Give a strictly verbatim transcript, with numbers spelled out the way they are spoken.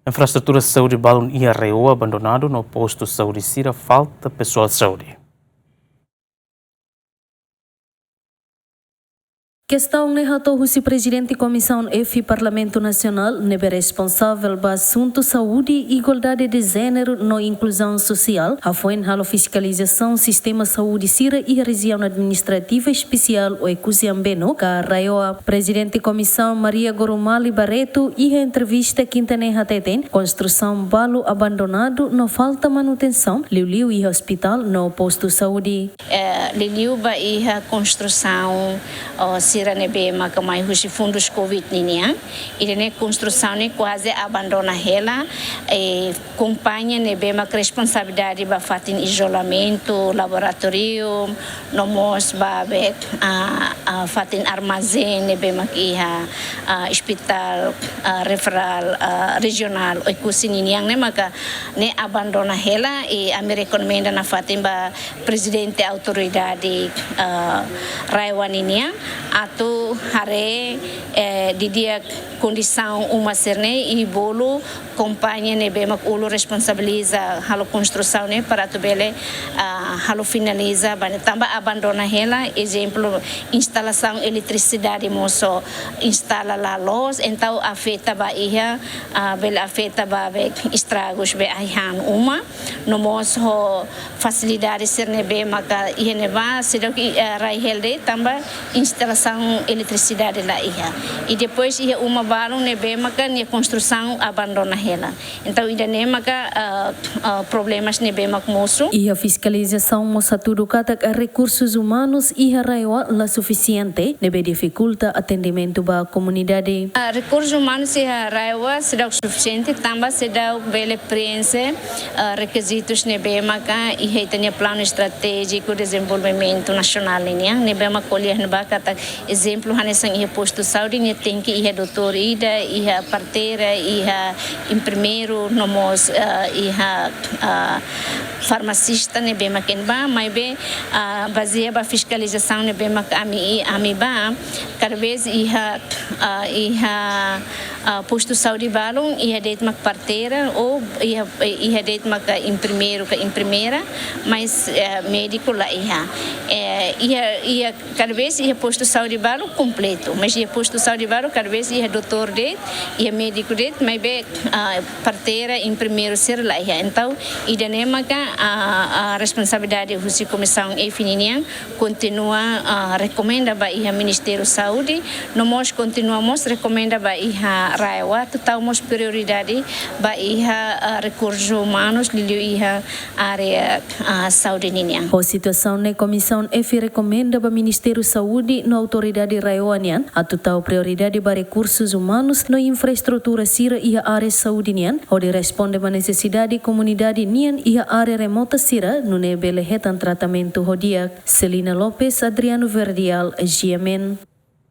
Infraestrutura saúde balun iha RAEOA abandonadu no postu saúde sira falta pesoál saúde. Kestaun ne'e hato'o husi Prezidente Komisaun F Parlamentu Nasionál ne'ebé responsavel ba asuntu saúde, igualdade de jéneru no inkluzaun sosiál, hafoin halo fiskalizasaun sistema saúde sira iha Rejiaun Administrativa Espesiál Oekusi Ambeno ka RAEOA. Prezidente Komisaun Maria Gorumali Barreto iha entrevista kinta ne'e hateten, konstrusaun balu abandonadu no falta manutensaun, liuliu iha ospitál no postu saúde. Eh, liuliu ba iha konstrusaun, oh, sira ne'ebé maka mai husi fundus covid ninian. Ida-ne'e konstrusaun ne'e kuaze abandona hela, eh, kompañia ne'ebé maka responsabilidade ba fatin izolamentu, laboratóriu, no mós ba be, ah, ah, fatin armazén ne'ebé maka iha, ah, ospitál, ah, referál, ah, rejionál Oekusi ninian ne'e maka ne'e abandona hela, i ami rekomenda nafatin ba Prezidente Autoridade, ah, RAEOA ninian, atu haree, eh, didi'ak kondisaun uma sira-ne'e i bolu kompañia ne'ebé mak uluk responsabiliza halo konstrusaun ne'e para atu bele, ah, halo finaliza ba ne'e, tanba abandona hela, ezemplu, instalasaun eletrisidade mós instala la loos, entaun afeta ba iha, ah, bele afeta ba be estragus be ai-han uma, no mós ho fasilidade sira ne'ebé maka iha ne'ebá seidauk, eh, rai hela de'it tanba instalasaun eletrisidade la iha. I depois iha uma balun ne'ebé maka nia konstrusaun abandona hela. Entaun ida-ne'e maka, eh, eh, problemas ne'ebé mak mosu. Iha fiskalizasaun mós hatudu katak rekursus umanus iha RAEOA la sufisiente, ne'ebé difikulta atendimentu ba komunidade. Ah, rekursus umanus iha RAEOA seidauk sufisiente, tanba seidauk bele preenxe, ah, rekizitus ne'ebé maka iha ita-nia Planu Estratéjiku Dezenvolvimentu Nasionál ninian, ne'ebé maka ko'alia ne'ebá katak, ezemplu, hanesan iha postu saúde nia tenke iha doutór ida, iha parteira, iha enfermeiru, no mós, ah, iha, ah, farmasista ne'ebé maka iha ne'ebá, maibé, ah, bazeia ba fiskalizasaun ne'ebé maka ami, ami bá, kada vez iha, ah, iha, ah, postu saúde balun, iha de'it mak parteira, ou iha, iha de'it mak enfermeiru ka enfermeira, mas, eh, médiku la iha. Eh, iha, iha kada vez iha postu saúde balu kompletu, mas iha postu saúde balu kada vez iha doutór de'it, iha médiku de'it, maibé, ah, parteira, enfermeiru sira la iha. Entaun, ida-ne'e maka, ah, ah, responsabilidade husi Komisaun F ninian, kontinua, ah, rekomenda ba iha Ministériu Saúde, no mós kontinua mós rekomenda ba iha RAEOA atu tau mós prioridade ba iha, ah, rekursus umanus liuliu iha área, ah, saúde ninian. Ho situasaun ne'e Komisaun F rekomenda ba Ministériu Saúde no Autoridade RAEOA nian atu tau prioridade ba rekursus umanus no infraestrutura sira iha área saúde nian, hodi responde ba nesesidade komunidade nian iha área remota sira, nune'e bele hetan tratamentu ho di'ak. Celina Lopes, Adriano Verdial, G M N.